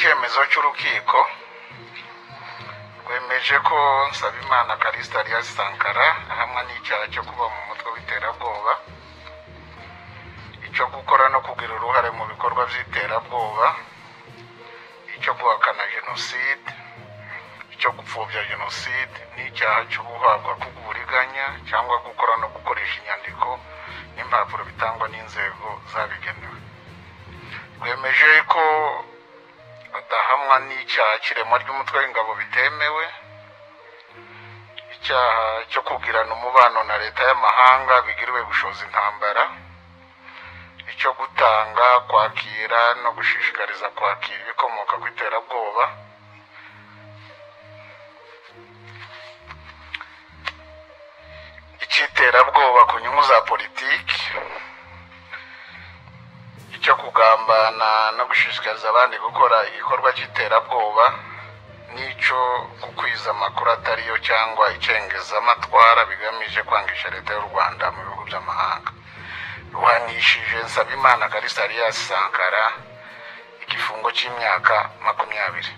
Icyemezo cy'urukiko rwemeje ko Nsabimana Callixte alias Sankara ahamwa n'icyaha cyo kuba mu mutwe w'iterabwoba, icyo gukora no kugira uruhare mu bikorwa by'iterabwoba, icyo guhakana jenoside, icyo gupfobya jenoside n'icyaha cyo guhabwa k'uburiganya cyangwa gukora no gukoresha inyandiko n'impapuro bitangwa n'inzego zabigenewe. Rwemeje ko adahamwa n'icyaha cy'iremwa ry'umutwe w'ingabo bitemewe, icyaha cyo kugirana umubano na leta y'amahanga bigiriwe gushoza intambara, icyo gutanga, kwakira no gushishikariza kwakira ibikomoka ku iterabwoba, icy'iterabwoba ku nyungu za politiki, icyo kugambana no gushishikariza abandi gukora igikorwa cy'iterabwoba, n'icyo gukwiza amakuru atariyo cyangwa icengezamatwara bigamije kwangisha leta y'u Rwanda mu bihugu by'amahanga. Ruhanishije Nsabimana Callixte alias Sankara igifungo cy'imyaka 20.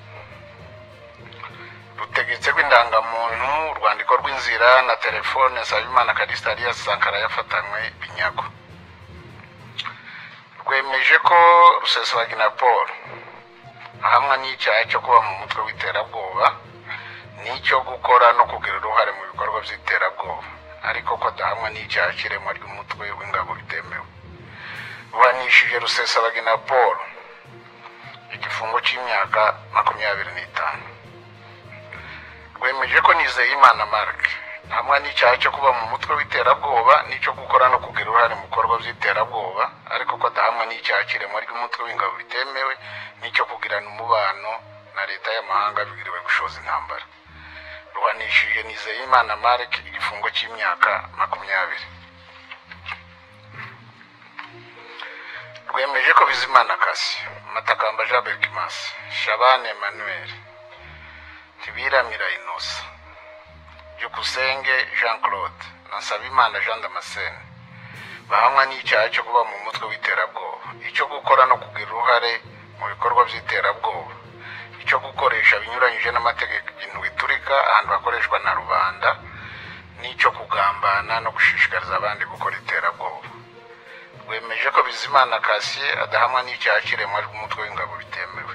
Rutegetse ko indangamuntu, urwandiko rw'inzira na telefone Nsabimana Callixte alias Sankara yafatanywe binyago. Rwemeje ko Rusesabagina Paul ahamwa n'icyaha cyo kuba mu mutwe w'iterabwoba n'icyo gukora no kugira uruhare mu bikorwa by'iterabwoba, ariko ko adahamwa n'icyaha cy'iremwa ry'umutwe w'ingabo bitemewe. Ruhanishije Rusesabagina Paul igifungo cy'imyaka 25. Rwemeje ko Nizeyimana Marc hamwe n'icyaha cyo kuba mu mutwe w'iterabwoba n'icyo gukora no kugira uruhare mu bikorwa by'iterabwoba, ariko ko adahamwa n'icyaha cy'iremwa ry'umutwe w'ingabo bitemewe n'icyo kugirana umubano na leta y'amahanga bigiriwe gushoza intambara. Ruhanishije Nizeyimana Marc igifungo cy'imyaka 20. Rwemeje ko Bizimana Cassien, Matakamba Jean Berkimas, Shabani Emmanuel, Ntibiramira Innocent, Byukusenge Jean Claude na Nsabimana Jean Damascene bahamwa n'icyaha cyo kuba mu mutwe w'iterabwoba, icyo gukora no kugira uruhare mu bikorwa by'iterabwoba, icyo gukoresha binyuranyije n'amategeko ibintu biturika ahantu hakoreshwa na rubanda, n'icyo kugambana no gushishikariza abandi gukora iterabwoba. Rwemeje ko Bizimana Cassien adahamwa n'icyaha cy'iremwa ry'umutwe w'ingabo bitemewe.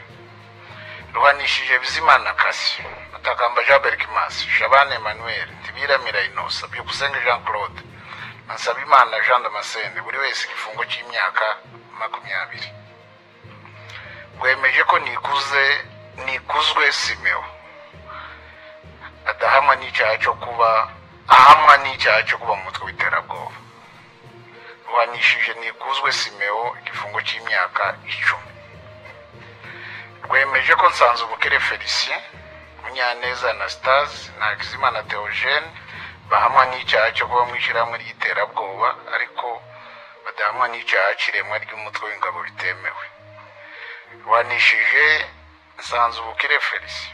Ruhanishije Bizimana Cassien, Matakamba Jean Berkimas, Shabani Emmanuel, Ntibiramira Innocent, Byukusenge Jean Claude na Nsabimana Jean Damascene buri wese igifungo cy'imyaka 20. Rwemeje ko Nikuzwe Simeo adahamwa n'icyaha cyo kuba ahamwa n'icyaha cyo kuba mu mutwe w'iterabwoba. Ruhanishije Nikuzwe Simeo igifungo cy'imyaka 10. Rwemeje ko Nsanzubukire Felicien, Munyaneza Anastase na Hakizimana Theogene bahamwa n'icyaha cyo kuba mu ishyirahamwe ry'iterabwoba, ariko badahamwa n'icyaha cy'iremwa ry'umutwe w'ingabo bitemewe. Ruhanishije Nsanzubukire Felicien,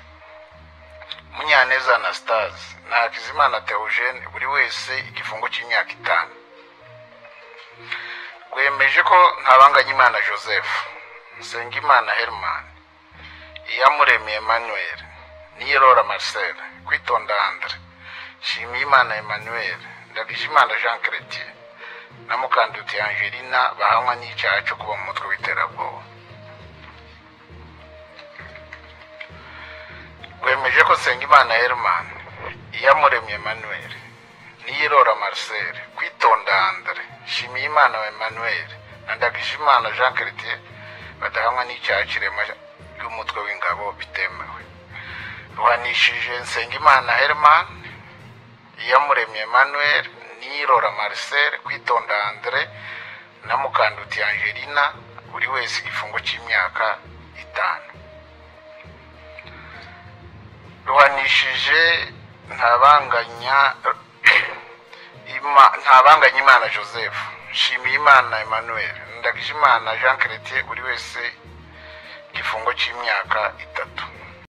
Munyaneza Anastase na Hakizimana Theogene buri wese igifungo cy'imyaka 5. Rwemeje ko Ntabanganyimana Joseph, Nsengimana Herman, Iyamuremye Emmanuel, Niyirora Marcel, Kwitonda Andre, Nshimiyimana Emmanuel, Ndagijimana Jean Chrétien na Mukanduti Angelina bahamwa n'icyaha cyo kuba mu mutwe w'iterabwoba. Rwemeje ko Nsengimana Herman, Iyamuremye Emmanuel, Niyirora Marcel, Kwitonda Andre, Nshimiyimana Emmanuel na Ndagijimana Jean Chrétien badahamwa n'icyaha cy'iremwa ry'umutwe w'ingabo bitemewe. Ruhanishije Nsengimana Herman, Iyamuremye Emmanuel, Niyirora Marcel, Kwitonda Andre na Mukanduti Angelina buri wese igifungo cy'imyaka 5. Ruhanishije Ntabanganyimana Joseph, Nshimiyimana Emmanuel, Ndagijimana Jean Chrétien buri wese igifungo cy'imyaka 3.